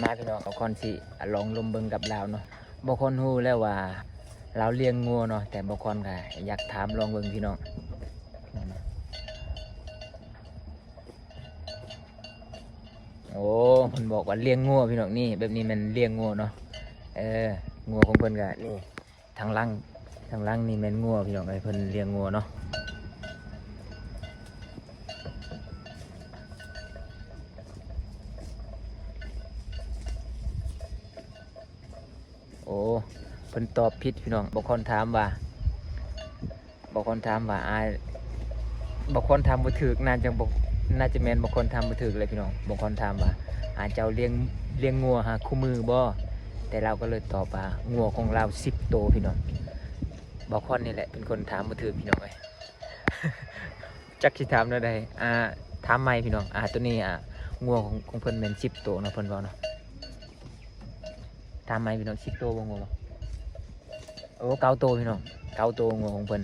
ມາພີ່ນ້ອງ ບ່າວຄອນຊິລອງລົມເບິ່ງກັບລາວເນາະ. ບ່າວຄອນຮູ້ແລ້ວວ່າລາວລ້ຽງງົວເນາະ ແຕ່ບ່າວຄອນກໍຢາກຖາມລອງເບິ່ງພີ່ນ້ອງ. ໂອ້ ເພິ່ນບອກວ່າລ້ຽງງົວພີ່ນ້ອງ. ນີ້ ແບບນີ້ແມ່ນລ້ຽງງົວເນາະ. ເອີ ງົວຂອງເພິ່ນກໍນີ້ ທາງຫຼັງ ທາງຫຼັງນີ້ແມ່ນງົວພີ່ນ້ອງເອີຍ. ເພິ່ນລ້ຽງງົວເນາະ. ໂອ້ ເພິ່ນຕອບຜິດພີ່ນ້ອງ. ບ່າວຄອນຖາມວ່າ ບ່າວຄອນຖາມວ່າ ອາ ບ່າວຄອນຖາມບໍ່ຖືກ ໜ້າຈະບໍ່ ໜ້າຈະແມ່ນບ່າວຄອນຖາມບໍ່ຖືກແຫຼະພີ່ນ້ອງ. ບ່າວຄອນຖາມວ່າ ອາ ເຈົ້າລ້ຽງ ລ້ຽງງົວຫາຄູ່ມື້ບໍ່? ແຕ່ລາວກໍເລີຍຕອບວ່າ ງົວຂອງລາວສິບໂຕພີ່ນ້ອງ. ບ່າວຄອນນີ້ແຫຼະເປັນຄົນຖາມບໍ່ຖືກພີ່ນ້ອງເອີຍ. ຈັກຊິຖາມແນວໃດ ອາ ຖາມໃໝ່ພີ່ນ້ອງ. ອາ ໂຕນີ້ ອາ ງົວຂອງ ຂອງເພິ່ນແມ່ນສິບໂຕເນາະ ເພິ່ນເວົ້າເນາະ. ຖາມໃໝ່ພີ່ນ້ອງ ສິບໂຕບໍ່ ງົວບໍ່? ໂອ້ ເກົ້າໂຕພີ່ນ້ອງ ເກົ້າໂຕງົວຂອງເພິ່ນ.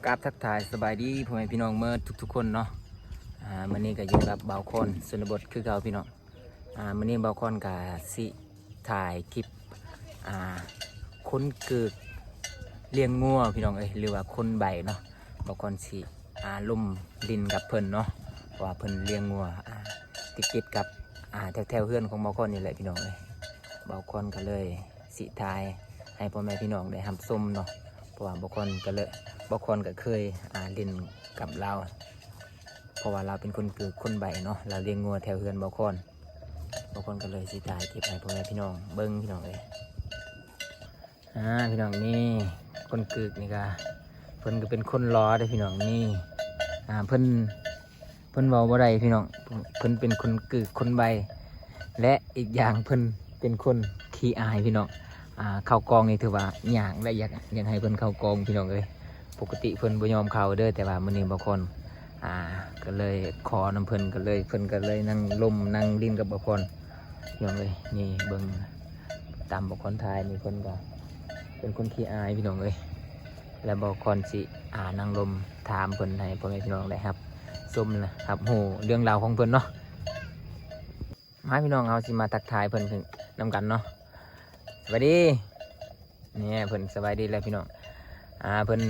ກາບທັກທາຍສະບາຍດີພໍ່ແມ່ພີ່ນ້ອງເໝິດທຸກໆຄົນເນາະ. ອາ ມື້ນີ້ກໍຢູ່ກັບບ່າວຄອນຊົນນະບົດຄືເກົ່າພີ່ນ້ອງ. ອາ ມື້ນີ້ບ່າວຄອນກໍຊິຖ່າຍຄລິບ ອາ ຄົນກຶກລ້ຽງງົວພີ່ນ້ອງເອີຍ ຫຼືວ່າຄົນໃບ້ເນາະ. ບ່າວຄອນຊິ ອາ ລົມຫຼິ້ນກັບເພິ່ນເນາະ ເພາະວ່າເພິ່ນລ້ຽງງົວ ອາ ຕິດໆກັບ ອາ ແຖວໆເຮືອນຂອງບ່າວຄອນນີ້ແຫຼະພີ່ນ້ອງເອີຍ. ບ່າວຄອນກໍເລີຍຊິຖ່າຍໃຫ້ພໍ່ແມ່ພີ່ນ້ອງໄດ້ຮັບຊົມເນາະ ເພາະວ່າບ່າວຄອນກໍເລີຍ ບ່າວຄອນກໍເຄີຍ ອາ ຫຼິ້ນກັບລາວ ເພາະວ່າລາວເປັນຄົນກຶກຄົນໃບ້ເນາະ ລາວລ້ຽງງົວແຖວເຮືອນບ່າວຄອນ. ບ່າວຄອນກໍເລີຍຊິຖ່າຍເກັບໃຫ້ພໍ່ແມ່ພີ່ນ້ອງເບິ່ງພີ່ນ້ອງເອີຍ. ອາ ພີ່ນ້ອງ ນີ້ຄົນກຶກນີ້ກະ ເພິ່ນກໍເປັນຄົນຫຼໍ່ເດ້ພີ່ນ້ອງ. ນີ້ ອາ ເພິ່ນ ເພິ່ນເວົ້າບໍ່ໄດ້ພີ່ນ້ອງ ເພິ່ນເປັນຄົນກຶກຄົນໃບ້ ແລະອີກຢ່າງເພິ່ນເປັນຄົນຂີ້ອາຍພີ່ນ້ອງ. ອາ ເຂົ້າກອງນີ້ຖືວ່າຍາກ ແລະ ຢາກ ຢາກໃຫ້ເພິ່ນເຂົ້າກອງພີ່ນ້ອງເອີຍ. ປົກກະຕິເພິ່ນບໍ່ຍອມເຂົ້າເດີ ແຕ່ວ່າມື້ນີ້ບ່າວຄອນ ອາ ກໍເລີຍຂໍນຳເພິ່ນ ກໍເລີຍ ເພິ່ນກໍເລີຍນັ່ງລົມນັ່ງຫຼິ້ນກັບບ່າວຄອນພີ່ນ້ອງເອີຍ. ນີ້ເບິ່ງຕາມບ່າວຄອນຖ່າຍນີ້ ເພິ່ນກໍເປັນຄົນຂີ້ອາຍພີ່ນ້ອງເອີຍ. ແລ້ວບ່າວຄອນຊິ ອາ ນັ່ງລົມຖາມເພິ່ນໃຫ້ພໍ່ແມ່ພີ່ນ້ອງໄດ້ຮັບຊົມ ຮັບຮູ້ເລື່ອງລາວຂອງເພິ່ນເນາະ. ມາພີ່ນ້ອງ ເຮົາຊິມາທັກທາຍເພິ່ນນຳກັນເນາະ. ສະບາຍດີ. ນີ້ເພິ່ນສະບາຍດີແລ້ວພີ່ນ້ອງ. ອາ ເພິ່ນ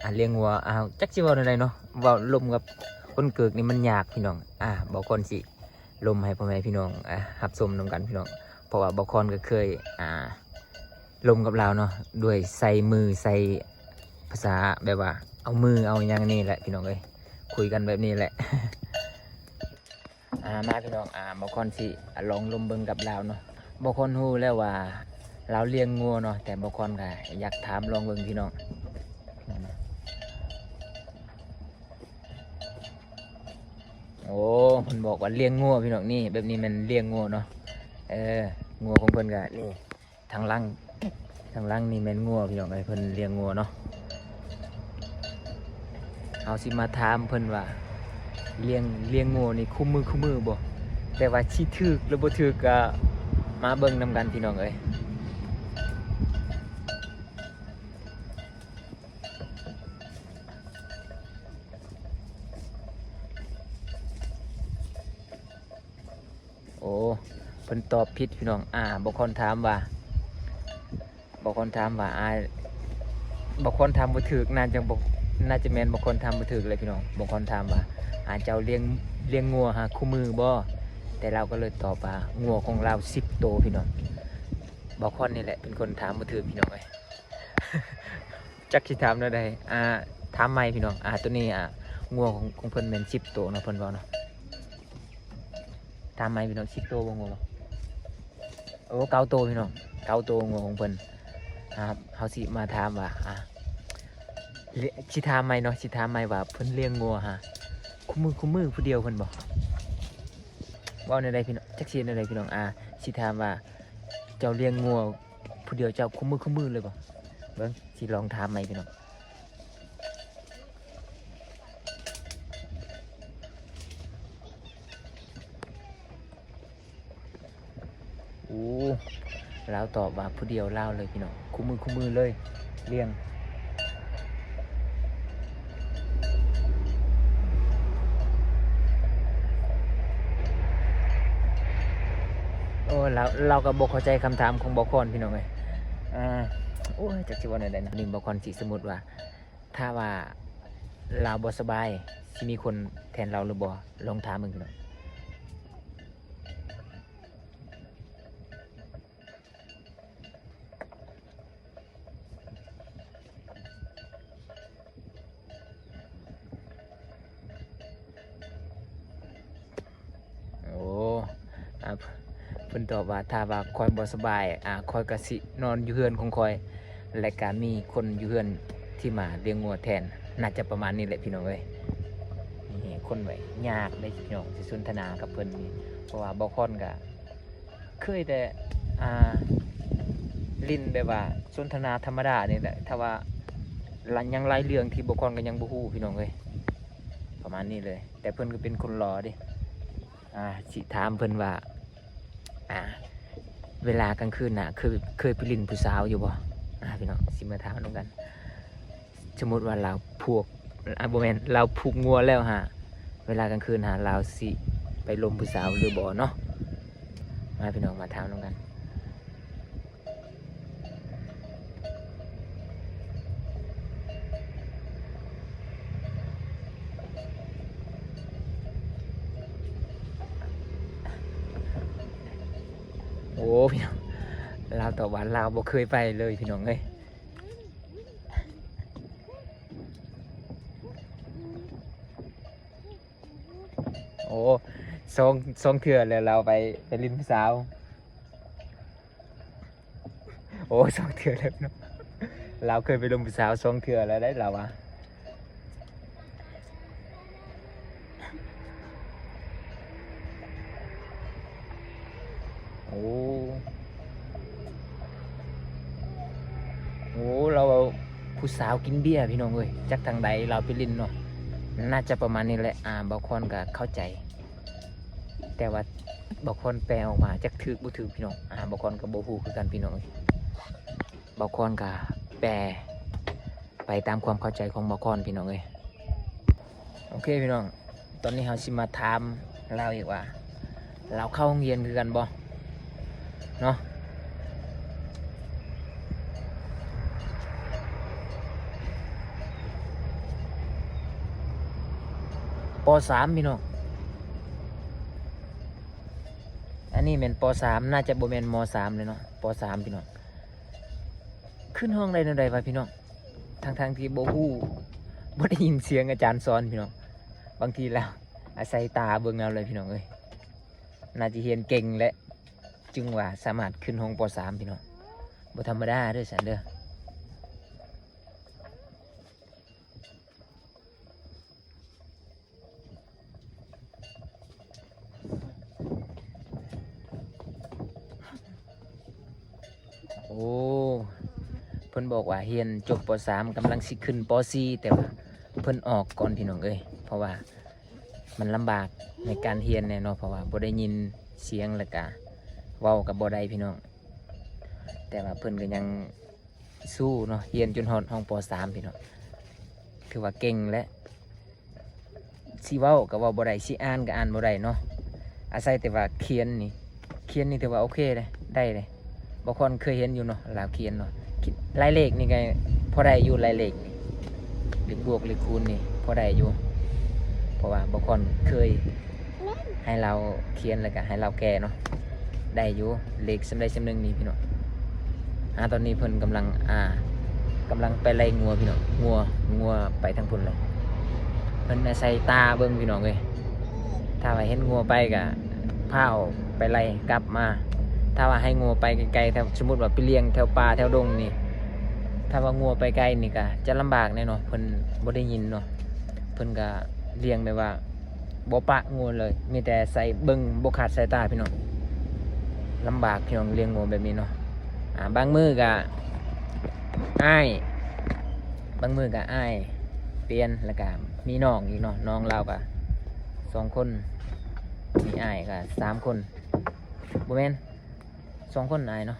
ອາ ລ້ຽງງົວ ອາ ຈັກຊິເວົ້າແນວໃດເນາະ ເວົ້າລົມກັບຄົນກຶກນີ້ມັນຍາກພີ່ນ້ອງ. ອາ ບ່າວຄອນຊິລົມໃຫ້ພໍ່ແມ່ພີ່ນ້ອງ ອາ ຮັບຊົມນຳກັນພີ່ນ້ອງ ເພາະວ່າບ່າວຄອນກໍເຄີຍ ອາ ລົມກັບລາວເນາະ ດ້ວຍໃຊ້ມື ໃຊ້ພາສາແບບວ່າເອົາມືເອົາຫຍັງນີ້ແຫຼະພີ່ນ້ອງເອີຍ ຄຸຍກັນແບບນີ້ແຫຼະ. ອາ ມາພີ່ນ້ອງ ອາ ບ່າວຄອນຊິລອງລົມເບິ່ງກັບລາວເນາະ. ບ່າວຄອນຮູ້ແລ້ວວ່າລາວລ້ຽງງົວເນາະ ແຕ່ບ່າວຄອນກໍຢາກຖາມລອງເບິ່ງພີ່ນ້ອງ. ໂອ້ ເພິ່ນບອກວ່າລ້ຽງງົວພີ່ນ້ອງ. ນີ້ ແບບນີ້ແມ່ນລ້ຽງງົວເນາະ. ເອີ ງົວຂອງເພິ່ນກໍນີ້ ທາງຫຼັງ ທາງຫຼັງນີ້ແມ່ນງົວພີ່ນ້ອງເອີຍ ເພິ່ນລ້ຽງງົວເນາະ. ເຮົາຊິມາຖາມເພິ່ນວ່າ ລ້ຽງ ລ້ຽງງົວນີ້ຄູ່ມື້ ຄູ່ມື້ບໍ່? ແຕ່ວ່າຊິຖືກຫຼືບໍ່ຖືກກໍມາເບິ່ງນຳກັນພີ່ນ້ອງເອີຍ. ໂອ້ ເພິ່ນຕອບຜິດພີ່ນ້ອງ. ອາ ບ່າວຄອນຖາມວ່າ ບ່າວຄອນຖາມວ່າ ອາ ບ່າວຄອນຖາມບໍ່ຖືກ ໜ້າຈະບໍ່ ໜ້າຈະແມ່ນບ່າວຄອນຖາມບໍ່ຖືກແຫຼະພີ່ນ້ອງ. ບ່າວຄອນຖາມວ່າ ອາ ເຈົ້າລ້ຽງ ລ້ຽງງົວຫາຄູ່ມື້ບໍ່? ແຕ່ລາວກໍເລີຍຕອບວ່າ ງົວຂອງລາວສິບໂຕພີ່ນ້ອງ. ບ່າວຄອນນີ້ແຫຼະເປັນຄົນຖາມບໍ່ຖືກພີ່ນ້ອງເອີຍ. ຈັກຊິຖາມແນວໃດ ອາ ຖາມໃໝ່ພີ່ນ້ອງ. ອາ ໂຕນີ້ ອາ ງົວຂອງ ຂອງເພິ່ນແມ່ນສິບໂຕເນາະ ເພິ່ນເວົ້າເນາະ. ຖາມໃໝ່ພີ່ນ້ອງ ສິບໂຕບໍ່ ງົວບໍ່? ໂອ້ ເກົ້າໂຕພີ່ນ້ອງ ເກົ້າໂຕງົວຂອງເພິ່ນ. ອາ ເຮົາຊິມາຖາມວ່າ ອາ ຊິຖາມໃໝ່ເນາະ ຊິຖາມໃໝ່ວ່າເພິ່ນລ້ຽງງົວຫາຄູ່ມື້ ຄູ່ມື້ຜູ້ດຽວເພິ່ນບໍ່? ເວົ້າແນວໃດພີ່ນ້ອງ ຈັກຊິເຮັດແນວໃດພີ່ນ້ອງ. ອາ ຊິຖາມວ່າ ເຈົ້າລ້ຽງງົວ ຜູ້ດຽວເຈົ້າຄູ່ມື້ ຄູ່ມື້ເລີຍບໍ່? ເບິ່ງ ຊິລອງຖາມໃໝ່ພີ່ນ້ອງ. ໂອ້ ລາວຕອບວ່າຜູ້ດຽວລາວເລີຍພີ່ນ້ອງ ຄູ່ມື້ ຄູ່ມື້ເລີຍ ລ້ຽງ ໂອ້ ລາວ ລາວກໍບໍ່ເຂົ້າໃຈຄຳຖາມຂອງບ່າວຄອນ ພີ່ນ້ອງເອີຍ. ອ່າ ໂອ້ຍ ຈັກຊິເວົ້າແນວໃດນະ. ນີ້ບ່າວຄອນຊິສົມມຸດວ່າ ຖ້າວ່າລາວບໍ່ສະບາຍ ຊິມີຄົນແທນລາວຫຼືບໍ່? ລອງຖາມເບິ່ງ ພີ່ນ້ອງ. ໂອ້ ອ່າ ເພິ່ນຕອບວ່າ ຖ້າວ່າຂ້ອຍບໍ່ສະບາຍ ອ່າ ຂ້ອຍກະຊິນອນຢູ່ເຮືອນຂອງຂ້ອຍ ແລະກະມີຄົນຢູ່ເຮືອນທີ່ມາລ້ຽງງົວແທນ. ໜ້າຈະປະມານນີ້ແຫຼະ ພີ່ນ້ອງເອີຍ. ນີ້ ຄົນໄວ້ຍາກເດ້ ພີ່ນ້ອງ ຊິສົນທະນາກັບເພິ່ນນີ້ ເພາະວ່າບ່າວຄອນກະ ເຄີຍແຕ່ ອ່າ ຫຼິ້ນແບບວ່າສົນທະນາທຳມະດານີ້ແຫຼະ ຖ້າວ່າ ລະ ຍັງຫຼາຍເລື່ອງທີ່ບ່າວຄອນກໍຍັງບໍ່ຮູ້ ພີ່ນ້ອງເອີຍ. ປະມານນີ້ເລີຍ ແຕ່ເພິ່ນກໍເປັນຄົນຫຼໍ່ເດ້. ອ່າ ຊິຖາມເພິ່ນວ່າ ອ່າ ເວລາກາງຄືນນະ ເຄີຍ ເຄີຍໄປຫຼິ້ນຜູ້ສາວຢູ່ບໍ່? ອ່າ ພີ່ນ້ອງ ຊິມາຖາມນຳກັນ. ສົມມຸດວ່າລາວຜູກ ອ່າ ບໍ່ແມ່ນ ລາວຜູກງົວແລ້ວຫາ ເວລາກາງຄືນຫາ ລາວຊິໄປລົມຜູ້ສາວຫຼືບໍ່ເນາະ? ມາ ພີ່ນ້ອງ ມາຖາມນຳກັນ. ໂອ້ ພີ່ນ້ອງ ລາວຕອບວ່າລາວບໍ່ເຄີຍໄປເລີຍ ພີ່ນ້ອງເອີຍ. ໂອ້ ສອງ ສອງເທື່ອແລ້ວ ລາວໄປ ໄປຫຼິ້ນຜູ້ສາວ. ໂອ້ ສອງເທື່ອແລ້ວເນາະ ລາວເຄີຍໄປລົມຜູ້ສາວສອງເທື່ອແລ້ວໄດ໋ ລາວວ່າ. ໂອ້ ໂອ້ ລາວເວົ້າຜູ້ສາວກິນເບຍ ພີ່ນ້ອງເອີຍ. ຈັກທາງໃດລາວໄປຫຼິ້ນເນາະ ໜ້າຈະປະມານນີ້ແຫຼະ. ອ່າ ບ່າວຄອນກໍເຂົ້າໃຈ ແຕ່ວ່າບ່າວຄອນແປອອກມາຈັກຖືກບໍ່ຖືກ ພີ່ນ້ອງ. ອ່າ ບ່າວຄອນກໍບໍ່ຮູ້ຄືກັນ ພີ່ນ້ອງເອີຍ. ບ່າວຄອນກໍແປໄປຕາມຄວາມເຂົ້າໃຈຂອງບ່າວຄອນ ພີ່ນ້ອງເອີຍ. ໂອເຄ ພີ່ນ້ອງ ຕອນນີ້ເຮົາຊິມາຖາມລາວອີກວ່າ ລາວເຂົ້າໂຮງຮຽນຄືກັນບໍ່ເນາະ? ປໍສາມ ພີ່ນ້ອງ. ອັນນີ້ແມ່ນປໍສາມ ໜ້າຈະບໍ່ແມ່ນມໍສາມເລີຍເນາະ ປໍສາມ ພີ່ນ້ອງ. ຂຶ້ນຫ້ອງໄດ້ແນວໃດວະ ພີ່ນ້ອງ? ທັງໆທີ່ບໍ່ຮູ້ ບໍ່ໄດ້ຍິນສຽງອາຈານສອນ ພີ່ນ້ອງ. ບາງທີລາວອາໄສຕາເບິ່ງເອົາເລີຍ ພີ່ນ້ອງເອີຍ. ໜ້າຈະຮຽນເກັ່ງແຫຼະ ຈຶ່ງວ່າສາມາດຂຶ້ນຫ້ອງປໍສາມ ພີ່ນ້ອງ. ບໍ່ທຳມະດາເດີ ຊັ້ນເດີ. ໂອ້ ເພິ່ນບອກວ່າຮຽນຈົບປໍສາມ ກຳລັງຊິຂຶ້ນປໍສີ່ ແຕ່ວ່າເພິ່ນອອກກ່ອນ ພີ່ນ້ອງເອີຍ. ເພາະວ່າມັນລຳບາກໃນການຮຽນແດ່ເນາະ ເພາະວ່າບໍ່ໄດ້ຍິນສຽງ ແລ້ວກະເວົ້າກໍບໍ່ໄດ້ ພີ່ນ້ອງ. ແຕ່ວ່າເພິ່ນກໍຍັງ ສູ້ເນາະ ຮຽນຈົນຮອດຫ້ອງ ປໍສາມ ພີ່ນ້ອງ. ຖືວ່າເກັ່ງແຫຼະ ຊິເວົ້າກໍເວົ້າບໍ່ໄດ້ ຊິອ່ານກໍອ່ານບໍ່ໄດ້ເນາະ. ອາໄສແຕ່ວ່າຂຽນນີ້ ຂຽນນີ້ຖືວ່າໂອເຄເດ້ ໄດ້ເດ້. ບ່າວຄອນເຄີຍເຫັນຢູ່ເນາະ ລາວຂຽນເນາະ ລາຍເລກນີ້ກໍພໍໄດ້ຢູ່ ລາຍເລກນີ້ ເລກບວກເລກຄູນນີ້ພໍໄດ້ຢູ່ ເພາະວ່າບ່າວຄອນເຄີຍ ໃຫ້ລາວຂຽນ ແລ້ວກະໃຫ້ລາວແກ່ເນາະ ໄດ້ຢູ່ ເລກສ່ຳໃດສ່ຳໜຶ່ງນີ້ ພີ່ນ້ອງ. ອ່າ ຕອນນີ້ເພິ່ນກຳລັງ ອ່າ ກຳລັງໄປໄລ່ງົວ ພີ່ນ້ອງ. ງົວ ງົວໄປທາງພຸ້ນແລ້ວ ເພິ່ນອາໄສຕາເບິ່ງ ພີ່ນ້ອງເອີຍ. ຖ້າວ່າເຫັນງົວໄປກະພາອອກໄປໄລ່ກັບມາ. ຖ້າວ່າໃຫ້ງົວໄປໄກໆ ຖ້າສົມມຸດວ່າໄປລ້ຽງແຖວປ່າແຖວດົງນີ້ ຖ້າວ່າງົວໄປໄກນີ້ກະຈະລຳບາກແດ່ເນາະ ເພິ່ນບໍ່ໄດ້ຍິນເນາະ. ເພິ່ນກະລ້ຽງແບບວ່າ ບໍ່ປະງວເລີຍ ມີແຕ່ໃສ່ເບິ່ງ ບໍ່ຂາດສາຍຕາ ພີ່ນ້ອງ. ລຳບາກ ພີ່ນ້ອງ ລ້ຽງງວແບບນີ້ເນາະ. ອ່າ ບາງມື້ກະອ້າຍ ບາງມື້ກະອ້າຍປ່ຽນ ແລ້ວກະມີນ້ອງອີກເນາະ. ນ້ອງລາວກະສອງຄົນ ມີອ້າຍກະສາມຄົນ ບໍ່ແມ່ນ ສອງຄົນອ້າຍເນາະ.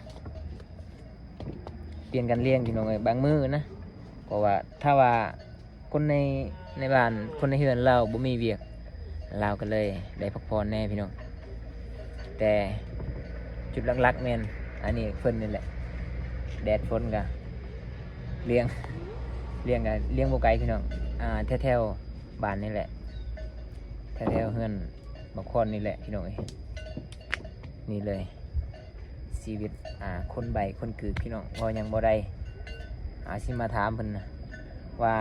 ປ່ຽນກັນລ້ຽງ ພີ່ນ້ອງເອີຍ ບາງມື້ນະ. ເພາະວ່າຖ້າວ່າ ຄົນໃນ ໃນບ້ານ ຄົນໃນເຮືອນລາວບໍ່ມີວຽກ ລາວກໍເລີຍໄດ້ພັກຜ່ອນແດ່ ພີ່ນ້ອງ. ແຕ່ ຈຸດຫຼັກໆແມ່ນອັນນີ້ເພິ່ນນີ້ແຫຼະ. ແດດຝົນກະລ້ຽງ ລ້ຽງກະລ້ຽງບໍ່ໄກພີ່ນ້ອງ ອ່າ ແຖວໆບ້ານນີ້ແຫຼະ ແຖວໆເຮືອນບັກຄອນນີ້ແຫຼະພີ່ນ້ອງເອີຍ. ນີ້ເລີຍ ຊີວິດ ອ່າ ຄົນໃບ້ຄົນກືກພີ່ນ້ອງ ເວົ້າຫຍັງບໍ່ໄດ້. ອາ ຊິມາຖາມເພິ່ນນະວ່າ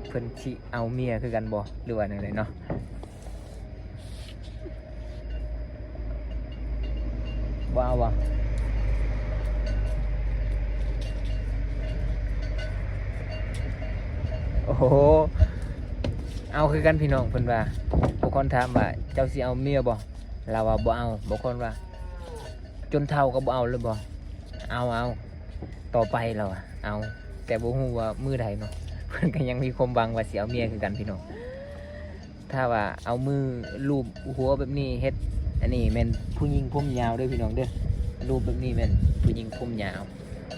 ເພິ່ນຊິເອົາເມຍຄືກັນບໍ່ ຫຼືວ່າແນວໃດເນາະ? ບໍ່ເອົາບໍ່? ໂອ້ໂຫ ເອົາຄືກັນພີ່ນ້ອງ. ເພິ່ນວ່າ ຜູ້ຄົນຖາມວ່າ ເຈົ້າຊິເອົາເມຍບໍ່? ລາວວ່າບໍ່ເອົາ. ບາງຄົນວ່າ ຈົນເຖົ້າກໍບໍ່ເອົາເລີຍບໍ່? ເອົາ ເອົາ ຕໍ່ໄປລາວວ່າເອົາ ແຕ່ບໍ່ຮູ້ວ່າມື້ໃດເນາະ. ເພິ່ນກໍຍັງມີຄວາມຫວັງວ່າຊິເອົາເມຍຄືກັນພີ່ນ້ອງ. ຖ້າວ່າເອົາມືລູບຫົວແບບນີ້ ເຮັດ ອັນນີ້ແມ່ນຜູ້ຍິງຜົມຍາວເດີ້ພີ່ນ້ອງເດີ້. ລູບແບບນີ້ແມ່ນຜູ້ຍິງຜົມຍາວ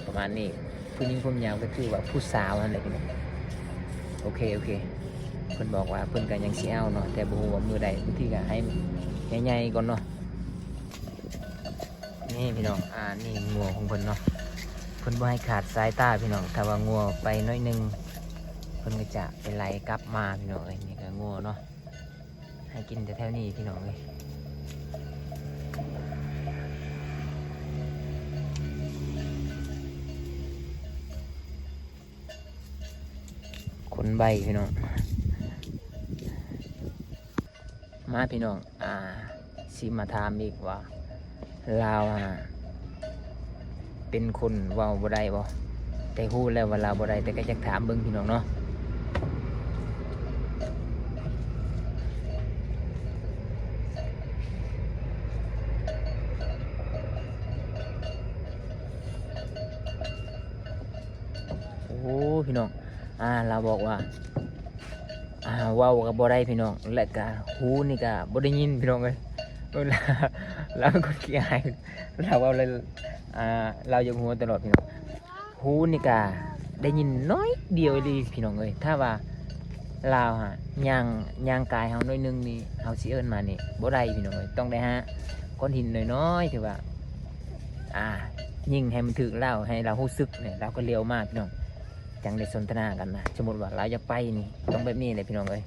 ປະມານນີ້. ຜູ້ຍິງຜົມຍາວກໍຄືວ່າຜູ້ສາວຫັ້ນແຫຼະພີ່ນ້ອງ. ໂອເຄ ໂອເຄ ເພິ່ນບອກວ່າເພິ່ນກໍຍັງຊິເອົາເນາະ ແຕ່ບໍ່ຮູ້ວ່າມື້ໃດ. ບາງທີກໍໃຫ້ໃຫຍ່ໆກ່ອນເນາະ. ນີ້ພີ່ນ້ອງ ອ່າ ນີ້ງົວຂອງເພິ່ນເນາະ. ເພິ່ນບໍ່ໃຫ້ຂາດສາຍຕາພີ່ນ້ອງ. ຖ້າວ່າງົວໄປໜ້ອຍໜຶ່ງ ເພິ່ນກໍຈະໄປໄລ່ກັບມາພີ່ນ້ອງເອີຍ. ນີ້ກໍງົວເນາະ ໃຫ້ກິນແຖວໆນີ້ພີ່ນ້ອງເອີຍ. ຄົນໃບ້ພີ່ນ້ອງ. ມາພີ່ນ້ອງ ອ່າ ຊິມາຖາມອີກວ່າ ລາວຫັ້ນນະເປັນຄົນເວົ້າບໍ່ໄດ້ບໍ່? ແຕ່ຮູ້ແລ້ວວ່າລາວບໍ່ໄດ້ ແຕ່ກໍຢາກຖາມເບິ່ງພີ່ນ້ອງເນາະ. ໂອ້ ພີ່ນ້ອງ ອ່າ ລາວບອກວ່າ ອ່າ ເວົ້າກໍບໍ່ໄດ້ພີ່ນ້ອງ ແລະກະຫູນີ້ກະບໍ່ໄດ້ຍິນພີ່ນ້ອງເອີຍ. ລາວ ລາວເປັນຄົນຂີ້ອາຍ ລາວເວົ້າແລ້ວ ອ່າ ລາວຢາກຫົວຕະຫຼອດພີ່ນ້ອງ. ຫູນີ້ກະໄດ້ຍິນໜ້ອຍດຽວອີ່ຫຼີພີ່ນ້ອງເອີຍ. ຖ້າວ່າລາວຫາຍ່າງ ຍ່າງກາຍເຮົາໜ້ອຍໜຶ່ງນີ້ ເຮົາຊິເອີ້ນມານີ້ບໍ່ໄດ້ພີ່ນ້ອງເອີຍ. ຕ້ອງໄດ້ຫາກ້ອນຫີນນ້ອຍໆ ຖືວ່າ ອ່າ ຍິງໃຫ້ມັນຖືກລາວ ໃຫ້ລາວຮູ້ສຶກນີ້ ລາວກໍຫຼຽວມາພີ່ນ້ອງ ຈັ່ງໄດ້ສົນທະນາກັນນະ. ສົມມຸດວ່າລາວຢາກໄປນີ້ ຕ້ອງແບບນີ້ແຫຼະພີ່ນ້ອງເອີຍ.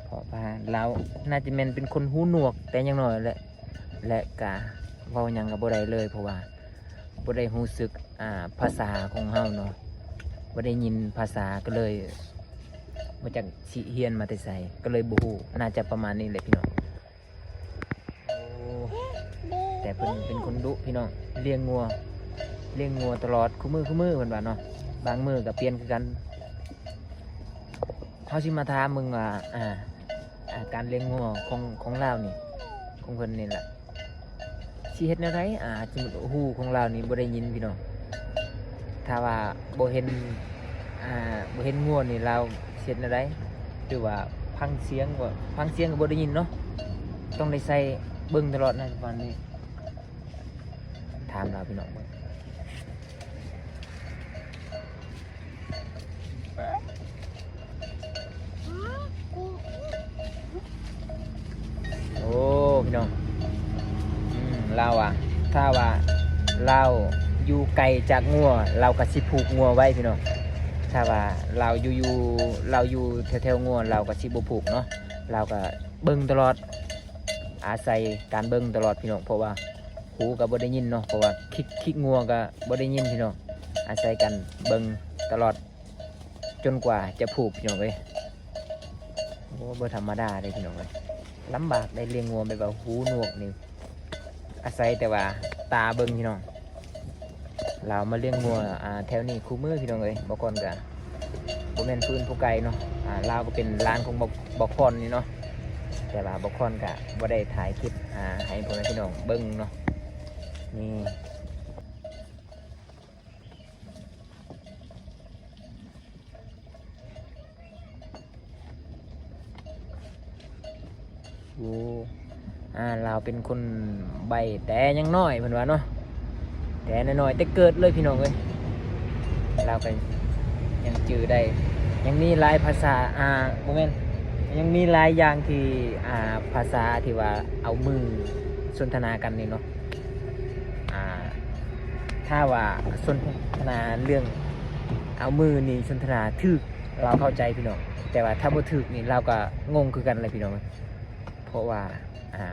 ເພາະວ່າລາວໜ້າຈະແມ່ນເປັນຄົນຫູໜວກແຕ່ຍັງນ້ອຍແຫຼະ ແລະກະເວົ້າຫຍັງກໍບໍ່ໄດ້ເລີຍ ເພາະວ່າບໍ່ໄດ້ຮູ້ສຶກ ອ່າ ພາສາຂອງເຮົາເນາະ ບໍ່ໄດ້ຍິນພາສາ ກໍເລີຍບໍ່ຈັກຊິຮຽນມາແຕ່ໃສ ກໍເລີຍບໍ່ຮູ້. ໜ້າຈະປະມານນີ້ແຫຼະພີ່ນ້ອງ. ໂອ້ ແຕ່ເພິ່ນເປັນຄົນດຸພີ່ນ້ອງ ລ້ຽງງົວ ລ້ຽງງົວຕະຫຼອດ ຄູ່ມື້ ຄູ່ມື້ເພິ່ນວ່າເນາະ. ບາງມື້ກໍປ່ຽນຄືກັນ. ເຮົາຊິມາຖາມເບິ່ງວ່າ ອ່າ ອ່າ ການລ້ຽງງົວຂອງ ຂອງລາວນີ້ ຂອງເພິ່ນນີ້ລະ ຊິເຮັດແນວໃດ? ອ່າ ສົມມຸດຫູຂອງລາວນີ້ບໍ່ໄດ້ຍິນພີ່ນ້ອງ ຖ້າວ່າບໍ່ເຫັນ ອ່າ ບໍ່ເຫັນງົວນີ້ ລາວຊິເຮັດແນວໃດ? ຫຼືວ່າຟັງສຽງ ຟັງສຽງກໍບໍ່ໄດ້ຍິນເນາະ ຕ້ອງໄດ້ໃສ່ເບິ່ງຕະຫຼອດນະ ປະມານນີ້. ຖາມລາວພີ່ນ້ອງເບິ່ງ. ໂອ້ ພີ່ນ້ອງ ອືມ ລາວວ່າ ຖ້າວ່າລາວຢູ່ໄກຈາກງົວ ລາວກໍຊິຜູກງົວໄວ້ພີ່ນ້ອງ. ຖ້າວ່າລາວຢູ່ ຢູ່ ລາວຢູ່ແຖວໆງົວ ລາວກໍຊິບໍ່ຜູກເນາະ ລາວກໍເບິ່ງຕະຫຼອດ ອາໄສການເບິ່ງຕະຫຼອດພີ່ນ້ອງ ເພາະວ່າຫູກໍບໍ່ໄດ້ຍິນເນາະ ເພາະວ່າຄີກ ຄີກງົວກໍບໍ່ໄດ້ຍິນພີ່ນ້ອງ ອາໄສການເບິ່ງຕະຫຼອດ ຈົນກວ່າຈະຜູກພີ່ນ້ອງເອີຍ. ໂອ້ ບໍ່ທຳມະດາເດ້ພີ່ນ້ອງເອີຍ ລຳບາກໄດ໋ລ້ຽງງົວແບບວ່າຫູໜວກນີ້ ອາໄສແຕ່ວ່າຕາເບິ່ງພີ່ນ້ອງ. ລາວມາລ້ຽງງົວ ອ່າ ແຖວນີ້ຄູ່ມື້ພີ່ນ້ອງເອີຍ. ບໍ່ຄອນກະບໍ່ແມ່ນຜູ້ອື່ນຜູ້ໄກເນາະ ອ່າ ລາວກໍເປັນຫຼານຂອງ ບໍ່ ບໍ່ຄອນນີ້ເນາະ ແຕ່ວ່າບໍ່ຄອນກະບໍ່ໄດ້ຖ່າຍຄລິບ ອ່າ ໃຫ້ພໍ່ແມ່ພີ່ນ້ອງເບິ່ງເນາະ. ນີ້ ໂອ້ ອ່າ ລາວເປັນຄົນໃບ້ແຕ່ຍັງນ້ອຍເພິ່ນວ່າເນາະ ແຕ່ນ້ອຍໆ ແຕ່ເກີດເລີຍພີ່ນ້ອງເອີຍ. ລາວກໍຍັງຈື່ໄດ້ ຍັງມີຫຼາຍພາສາ ອ່າ ບໍ່ແມ່ນ ຍັງມີຫຼາຍຢ່າງທີ່ ອ່າ ພາສາທີ່ວ່າເອົາມື ສົນທະນາກັນນີ້ເນາະ ອ່າ ຖ້າວ່າສົນທະນາເລື່ອງເອົາມືນີ້ສົນທະນາຖືກ ລາວເຂົ້າໃຈພີ່ນ້ອງ ແຕ່ວ່າຖ້າບໍ່ຖືກນີ້ລາວກໍງົງຄືກັນແຫຼະພີ່ນ້ອງ ເພາະວ່າ ອ່າ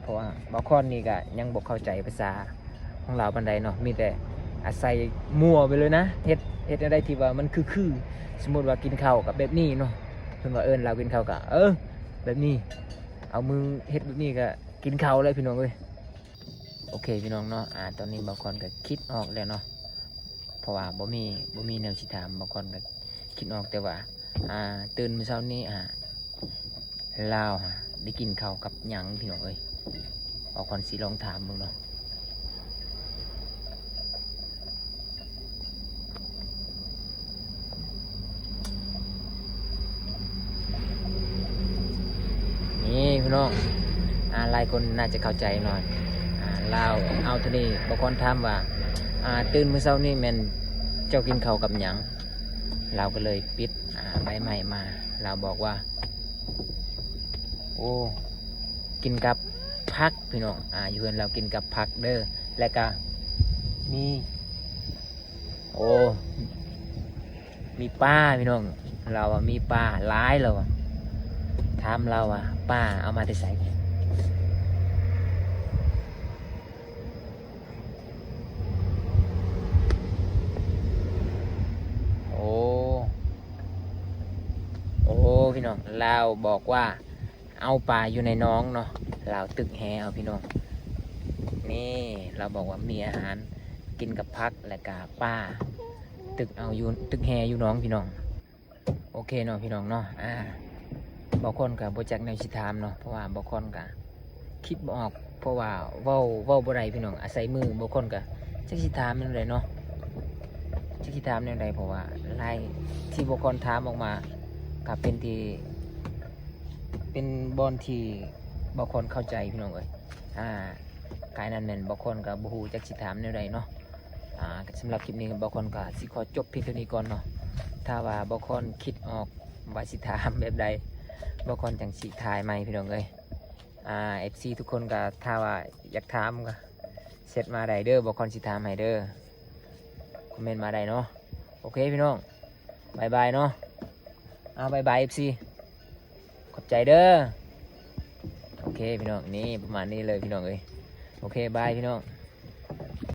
ເພາະວ່າບ່າວຄອນນີ້ກໍຍັງບໍ່ເຂົ້າໃຈພາສາຂອງລາວປານໃດເນາະ ມີແຕ່ອາໄສມົ້ວໄປເລີຍນະ ເຮັດ ເຮັດແນວໃດທີ່ວ່າມັນຄືໆ ສົມມຸດວ່າກິນເຂົ້າກັບແບບນີ້ເນາະ ເພິ່ນວ່າເອີ້ນລາວກິນເຂົ້າກໍ ເອີ ແບບນີ້ ເອົາມືເຮັດແບບນີ້ກໍກິນເຂົ້າແລ້ວພີ່ນ້ອງເອີຍ. ໂອເຄພີ່ນ້ອງເນາະ ອ່າ ຕອນນີ້ບ່າວຄອນກໍຄິດອອກແລ້ວເນາະ ເພາະວ່າບໍ່ມີ ບໍ່ມີແນວຊິຖາມ ບ່າວຄອນກໍຄິດອອກແຕ່ວ່າ ອ່າ ຕື່ນມື້ເຊົ້ານີ້ ອ່າ ລາວຫາໄດ້ກິນເຂົ້າກັບຫຍັງພີ່ນ້ອງເອີຍ ບ່າວຄອນຊິລອງຖາມເບິ່ງເນາະ. ນີ້ພີ່ນ້ອງ ອ່າ ຫຼາຍຄົນໜ້າຈະເຂົ້າໃຈເນາະ ອ່າ ລາວເອົາໂຕນີ້ ບ່າວຄອນຖາມວ່າ ອ່າ ຕື່ນມື້ເຊົ້ານີ້ແມ່ນເຈົ້າກິນເຂົ້າກັບຫຍັງ? ລາວກໍເລີຍປິດ ອ່າ ໃບໄມ້ມາ ລາວບອກວ່າ ໂອ້ ກິນກັບຜັກພີ່ນ້ອງ ອ່າ ຢູ່ເຮືອນລາວກິນກັບຜັກເດີ ແລ້ວກະມີ ໂອ້ ມີປາພີ່ນ້ອງ ລາວວ່າມີປາຫຼາຍ ລາວວ່າ ຖາມລາວວ່າ ປາເອົາມາແຕ່ໃສ? ໂອ້ ໂອ້ ພີ່ນ້ອງ ລາວບອກວ່າ ເອົາປາຢູ່ໃນໜອງເນາະ ລາວຕຶກແຫເອົາພີ່ນ້ອງ ນີ້ລາວບອກວ່າມີອາຫານກິນກັບຜັກ ແລ້ວກະປາຕຶກເອົາຢູ່ ຕຶກແຫຢູ່ໜອງພີ່ນ້ອງ. ໂອເຄເນາະພີ່ນ້ອງເນາະ ອ່າ ບ່າວຄອນກະບໍ່ຈັກແນວຊິຖາມເນາະ ເພາະວ່າບ່າວຄອນກະຄິດບໍ່ອອກ ເພາະວ່າເວົ້າ ເວົ້າບໍ່ໄດ້ພີ່ນ້ອງ ອາໄສມື ບ່າວຄອນກະຈັກຊິຖາມແນວໃດເນາະ ຈັກຊິຖາມແນວໃດ ເພາະວ່າຫຼາຍທີ່ບ່າວຄອນຖາມອອກມາ ກະເປັນທີ່ ເປັນບ່ອນທີ່ບ່າວຄອນເຂົ້າໃຈພີ່ນ້ອງເອີຍ ອ່າ ກາຍນັ້ນແມ່ນບ່າວຄອນກໍບໍ່ຮູ້ຈັກຊິຖາມແນວໃດເນາະ ອ່າ ສຳລັບຄລິບນີ້ບ່າວຄອນກໍຊິຂໍຈົບພຽງເທົ່ານີ້ກ່ອນເນາະ ຖ້າວ່າບ່າວຄອນຄິດອອກວ່າຊິຖາມແບບໃດ ບ່າວຄອນຈັ່ງຊິຖ່າຍໃໝ່ພີ່ນ້ອງເອີຍ ອ່າ ເອັຟຊີ ທຸກຄົນກໍຖ້າວ່າຢາກຖາມກໍແຊັດມາໄດ້ເດີ ບ່າວຄອນຊິຖາມໃຫ້ເດີ ຄອມເມັນມາໄດ້ເນາະ ໂອເຄພີ່ນ້ອງ ບາຍບາຍເນາະ ເອົາ ບາຍບາຍ ເອັຟຊີ ຂອບໃຈເດີ ໂອເຄພີ່ນ້ອງ ນີ້ປະມານນີ້ເລີຍພີ່ນ້ອງເອີຍ ໂອເຄ ບາຍພີ່ນ້ອງ.